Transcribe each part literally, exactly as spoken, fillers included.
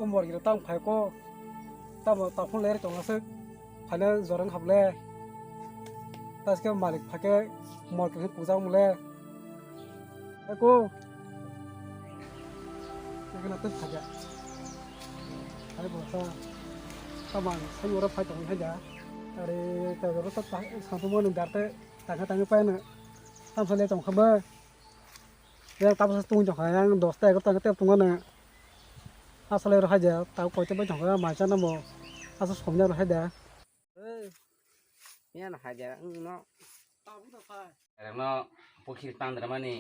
Morgira tang phai ko, tamo taphung ler tong aswk, phaina jorang hable. Taske malik phake morgira puja mule. Eko. Ekna tek phake. Hai bo ta. Tamang sai ora phai tong hai da. Are ta ro ta sa tu mo ni dar te ta ka ta pa na. Tam sa le tong khaba. Yang tabsa tung jong kha, yang dosta egarota khe tep tungmano. Aswk lai rw hai de, tabuk koitep bai tong kha, mai chana bo. Aswk somya rw hai de. Ei, yan hai de, wng no. Rwngno pukhir tandramani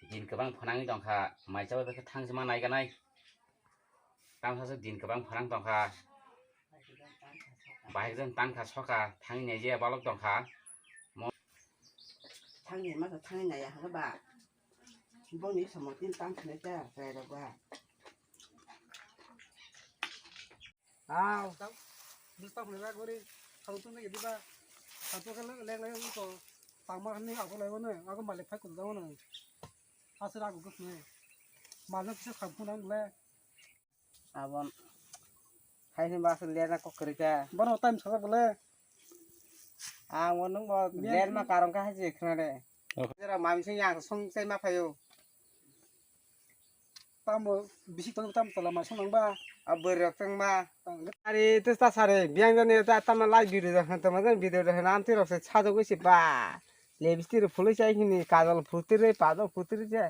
din kwbang phnangwi tong kha, mai chabai bai khe thang se ma nai ganai. Tamsaswk din kwbang phrang tongkha. Bahai jon tangkha soka thangwi naijaya balok tongkha. Thangwi masa thangwi naiya hwnkhe ba. Bongni samung tin tang khnai ta chwrairok ba. Aw. Bwswk hwnwi ba gori. Thang tungwi diba. Thang tungkhe lek lek wngkho. Tangma hwnwi ago laibo no. Ago malik phai kudu jabo no. Aswk ago gusne. Majak kisa thang phunang le. Abon. Hai hin ba aswk lerna kok kwrwi kha. Bono time sajak bole. Ang bo nwng bo lerma karong kha hai se khna de. Jera mami sing yang song chai ma phaio. Tamo bisi tong tam tola ma song nang ba. A bwrwi rok tong ma. Are te ta sare biang jani ta tamo live video da han tamo jan video da han am ti rok se sajagwi se ba. Lipstick rok phulwi chai hini kajol phutri re pajok phutri je.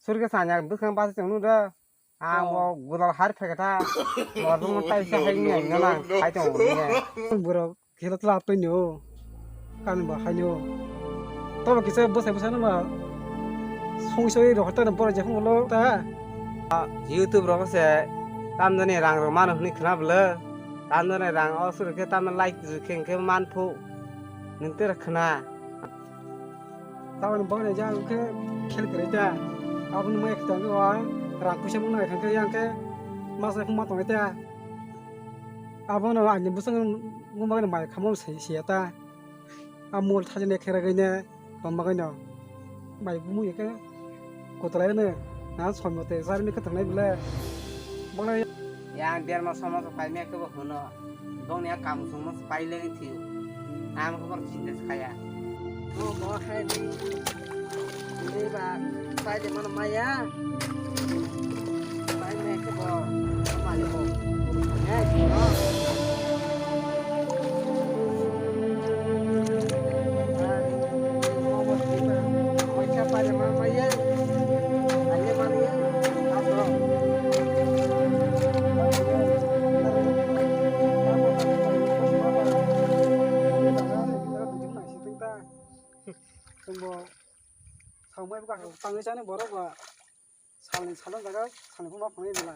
Surge sanya bwkhang basa chwng nung do. Ang bo gudal har phekha tha. Mor bumung tai se hai nang nang khai tong ne. Borok khela tla twi no. Kan ba hai no. Tobo kisa bwsai bwsai no ba. Sung soi rok ta borok je phung lo ta. YouTube rok se tamjani rang rok mano hwnwi khna bwle. Tamjani rang o suru khe tamjani like khe khe man phu. Nwng tei khna. Tamoni bagwi jang khe khel kwrwi ta. Aboni mai khe tongwi o rang puisa mung nai khe yang khe masa phung ma tongwi ta. Abono ani bwswk mung bagwi mai khamo se siya ta. A mol thajine khe ragwi ne tong bagwi no. Mai bumui khe kotolai no na soi mote jarni khe tongnai bwle. Bole yang derma somo khe pai me khe bo hwno. Bongni a kamu songmo se pai le thio. Ang khe bor chinta se khaya. O bo hai di. Ni ba pai de mano maya. Pai me khe bo. Mali bo. Hai di bo. Pai de mano maya. Pai de mano maya. Chwngbo sambai buka tangwi chani borok ba salni salon jaga salni phuma phunai bela.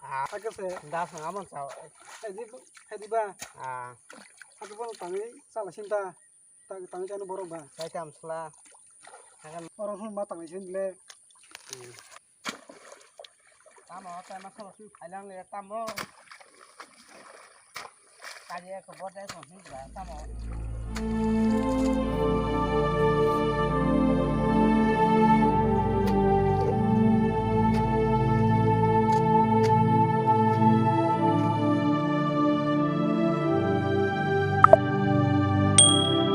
Ah, hakhe se da sanga man chao. Edi edi ba. Ah, hakhe bono tangwi chala sinta. Tang tang chano borok ba. Sai tam sla. Hagan oro hwn ma tang sin le. Tamo tai ma kholo sui khailang le tamo. Kaje ko bor dai ko hin ba tamo.